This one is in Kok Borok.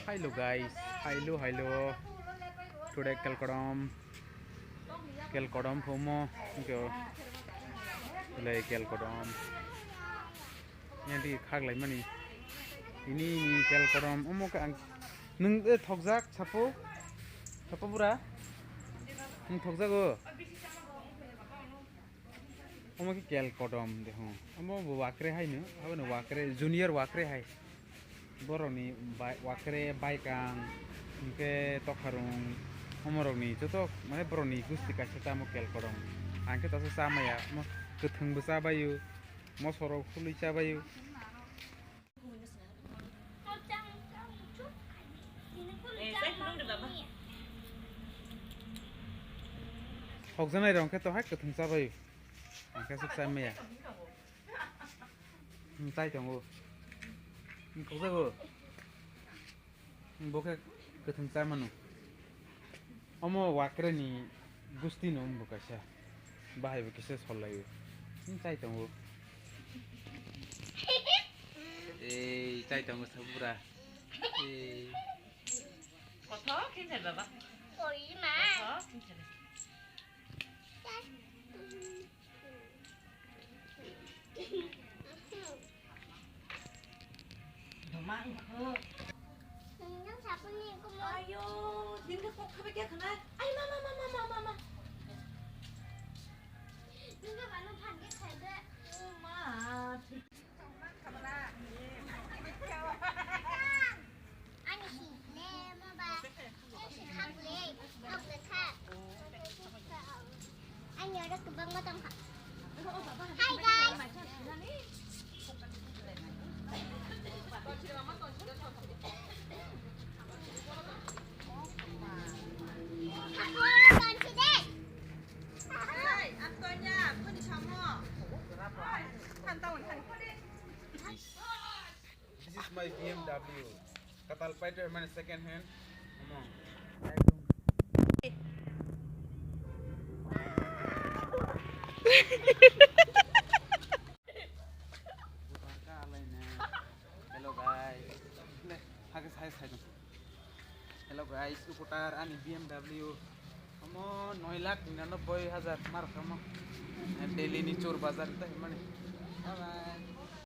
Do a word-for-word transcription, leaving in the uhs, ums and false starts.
Hello guys, hello, hello. Today kelkodom, kelkodom phumo, hwnkhe o, le kelkodom. Yang di khak lai mani. Ini, ini kelkodom, omo khe ang, nwng, eh, thokjak, sapo? Sapo bura? Nwng thokjago? Omo khe kelkodom de hwn. Omo bo wakre hai no, abo no wakre, junior wakre hai. Borokni bai-, wakre, baikang, hwnkhe tokharung, omorokni joto mane borokni gusti kaisa tamo kelkodom. Ang khe tasa cha maya, omo kwthwng bo cha baio, mosorok hului cha baio. Hokjanai rok khe to hai kwthwng cha bai. Ang khe swk cha maya. Hmm, chai tongo. Hmm, khokjago. Hmm, bo khe kwthwng cha mano. Omo wakre ni gusti no wng bo kaisa. Bahai bo kisa sol lai o. Hmm, chai tongo. Ei, chai tongo sabura. Ei. Kothok khe baba. Oi ma. Kothok khe. Doma wngkha. Nang sapuni kumo. Ayo, din khe kok khabai khe khna. Ai ma, ma, ma. Nang khe bano phan khe khai de. O ma, thik. Ani si le ma ba. Ani si khak le. Khak le kha. Ani oro kwbangma tong kha. Hi guys. Ako oro tonsi de. This is my B M W. Katal paito mane second hand. Omo. Hello guys. Le, hake sai sai dong. Hello guys, uputar ani B M W. Omo noi lakh ninanoboi hajar mar kamo. Delhi ni chor bazar ta himani. Bye bye.